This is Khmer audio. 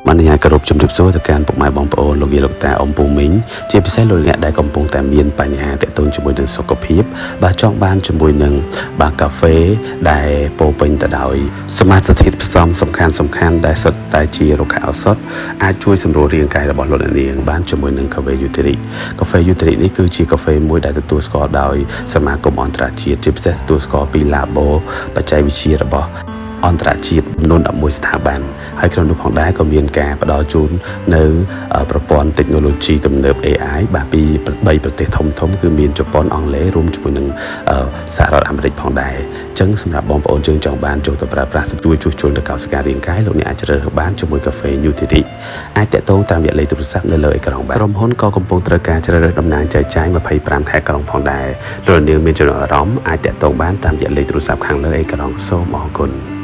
បានញ៉ាគោរពជំរាបសួរទៅកាន់ពុកម៉ែបងប្អូនលោកយាយលោកតាអ៊ំពូមីងជាពិសេសលោកអ្នកដែលកំពុងតែមានបញ្ហាទាក់ទងជាមួយនឹងសុខភាពបាទចង់បានជាមួយនឹងបាទកាហ្វេដែលពោពេញទៅដោយសមាសធាតុផ្សំសំខាន់សំខាន់ដែលសុទ្ធតែជារុក្ខឱសថអាចជួយសម្រួលរាងកាយរបស់លោកអ្នកនាងបានជាមួយនឹងកាហ្វេយូធីរិកាហ្វេយូធីរិនេះគឺជាកាហ្វេមួយដែលទទួលស្គាល់ដោយសមាគមអន្តរជាតិជាពិសេសទទួលស្គាល់ពី Labo បច្ចេកវិទ្យារបស់ អន្តរជាតិចំនួន11ស្ថាប័នហើយក្នុងនោះផងដែរក៏មានការផ្ដល់ជូននៅប្រព័ន្ធ technology ទំនើប AI បាទពី3ប្រទេសធំធំគឺមានជប៉ុនអង់គ្លេសរួមជាមួយនឹងសហរដ្ឋអាមេរិកផងដែរអញ្ចឹងសម្រាប់បងប្អូនយើងចង់បានចូលទៅប្រើប្រាស់ជួយជួសជុលនៅកោសិការាងកាយលោកអ្នកអាចជ្រើសរើសបានជាមួយកាហ្វេ Nutri អាចតាក់ទងតាមរយៈលេខទូរស័ព្ទនៅលើអេក្រង់បាទក្រុមហ៊ុនក៏កំពុងត្រូវការជ្រើសរើសតំណាងចែកចាយ25ខេត្តក្រុងផងដែរលោកនាងមានចំណាប់អារម្មណ៍អាចតាក់ទងបានតាមរយៈលេខទូរស័ព្ទខាងលើអេក្រង់សូមអរគុណ។